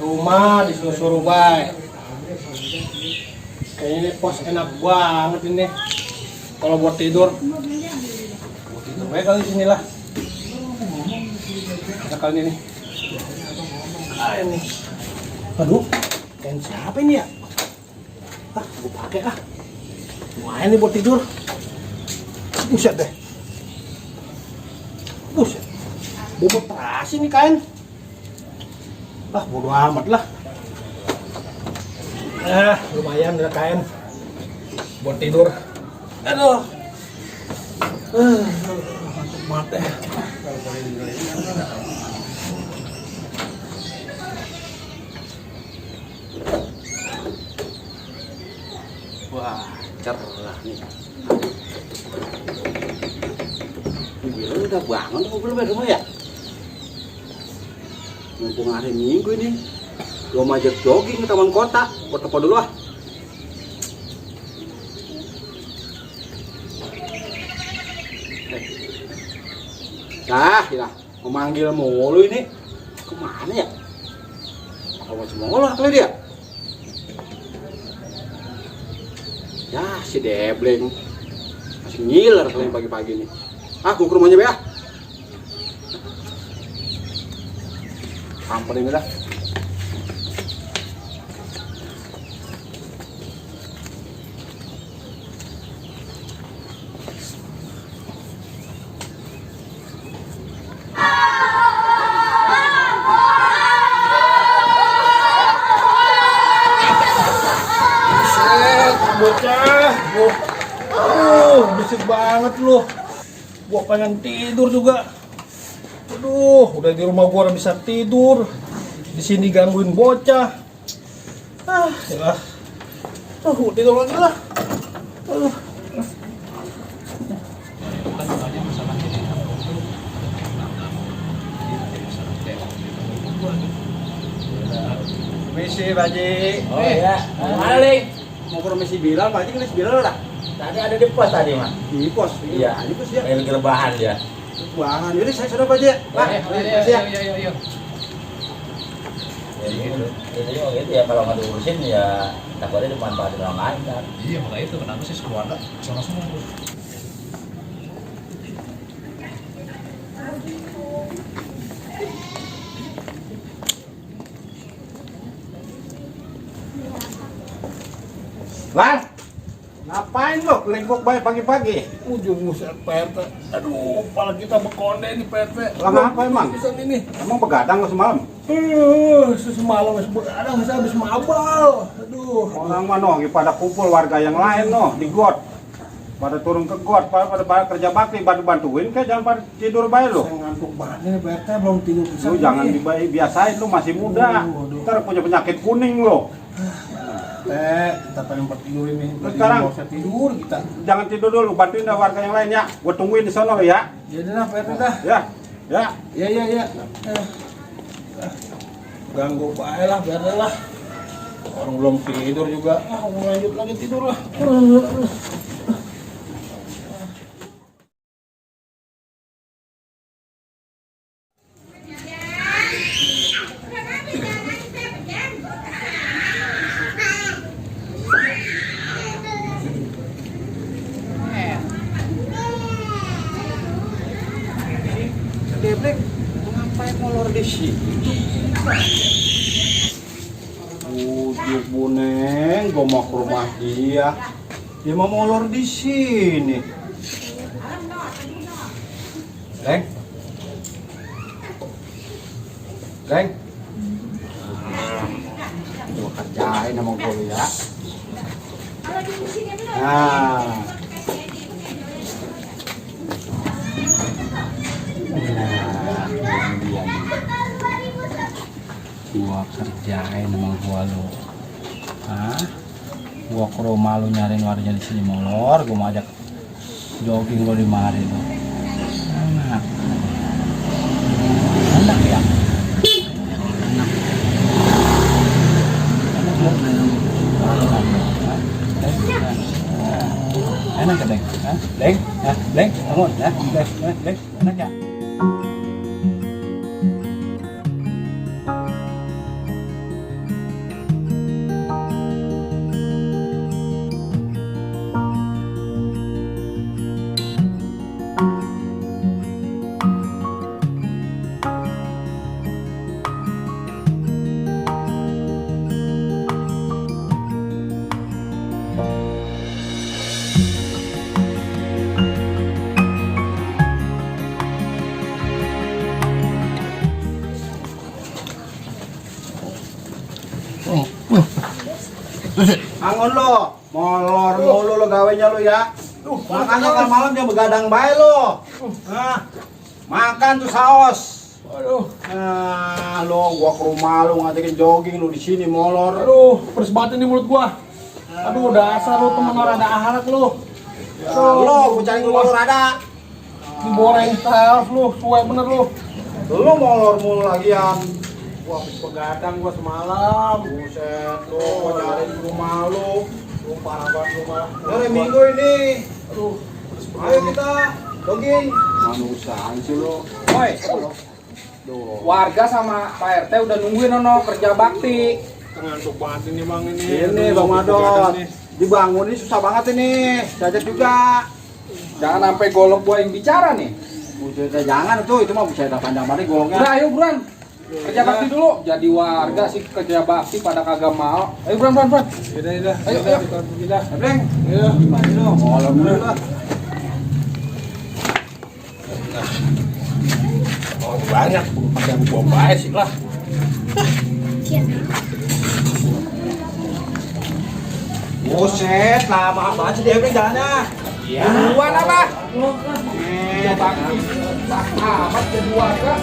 rumah disuruh-suruh baik. Kayaknya ini pos enak banget ini. Kalau buat tidur baik kali sini lah. Ada kali ini. Ini. Aduh, kain siapa ini ya? Gue pakai lumayan nih buat tidur. Buset deh. Buset. Bobot terasi nih kain. Bodo amat lah. Lumayan ada kain buat tidur. Aduh. Ngantuk banget deh. Wah, cerah nih. Bilang udah bangun belum ya rumah ya? Mumpung hari Minggu ini, gua mau ajak jogging ke taman kota. Foto dulu ah. Ya, memanggil mulu ini. Kemana ya? Apa masih mulu kali dia? Ya, si Debleng masih ngiler kali pagi-pagi nih. Aku ke rumahnya ya. Sampai ini dah. Bocah, berisik banget lu. Gua pengen tidur juga. Aduh, udah di rumah gua bisa tidur. Di sini gangguin bocah. Ya. Tidur lagi lah. Misi Pak Haji. Oh iya. Mana Ling? Mau ke rumah si Bilal, Pak Haji kan si Bilal lah. Tadi ada di pos tadi, Mas. Di pos. Iya, di pos ya. Lagi rebahan dia. Rebahan. Jadi saya sudah Pak Haji. Pak, Iya. Ya gitu. Itu ya kalau nggak diurusin ya takutnya dimanfaatin orang lain kan. Iya, makanya itu kenapa sih sekeluarga sana semua. Bang, ngapain lo kelingkuk baik pagi-pagi? Ujung muset PRT. Aduh, kepala kita berkonde nih PRT. Lah ngapa emang? Bisa ini. Emang begadang lo semalam? Semalam habis begadang, saya habis mabal. Aduh. Orang mana pada kumpul warga yang lain di got. Pada turun ke got, pada kerja bakti, bantuin kayak jangan pada tidur baik lo. Saya ngantuk banget nih PRT, belum tidur. Lu jangan dibiasain, lu masih muda. Ntar punya penyakit kuning lo. Kita pengen tidur ini. Sekarang mau tidur kita. Jangan tidur dulu, bantuin warga yang lain ya. Gua tungguin di sana ya. Ya udah PRT dah. Ya. Ya. Ganggu bae lah, biarin lah. Orang belum tidur juga. Mau lanjut lagi tidur lah. Deblek, ngapain molor di situ? Ujuk Buneng, gua mau ke rumah dia. Dia mau molor di sini. Leng. Gua kerjain sama gua ya. Gua kerjain sama gua lo. Gua ke rumah lu nyariin warga di sini molor, gua mau ajak jogging lo di mari lo. Enak ya. Enak ya, Deng? Deng, bangun, Deng, enak ya? Angon lo, molor mulu lo gawenya lo ya. Makanya kalau malam jangan begadang bae lo. Nah, makan tuh saos. Aduh, Nah, lo gua ke rumah lo ngajakin jogging lo di sini molor. aduh, pedes banget ini mulut gua. Aduh, dasar lu temen orang ada akhlak lu. Lo gua cari molor ada. Goreng terus lu, suwe bener lu. Lo molor mulu lagian. Gua habis begadang gua semalam. Buset lo, gua cari di rumah lo. Lu parah banget lu malah. Hari Minggu ini. Aduh, Ayo kita jogging. Manusiaan sih lo. Woi, warga sama Pak RT udah nungguin ono kerja bakti. ngantuk banget ini bang ini. Ini Aduh, Bang begadang Madot. nih. Dibangun ini susah banget ini. Diajak juga. Jangan sampai golok gua yang bicara nih. Buset, jangan itu mah bisa ada panjang banget golongnya. Udah ayo buruan. Kerja bakti dulu. Jadi warga sih kerja bakti pada kagak mau. Ayo buruan. Yaudah. Ayo. Kita. Bleng. Ayo. Gimana lo? Molor dulu lah. Oh, banyak. Pakai gua baik sih lah. Buset, lama banget sih dia Bleng jalannya. Buruan apa? Eh, Bakti. Amat jadi warga.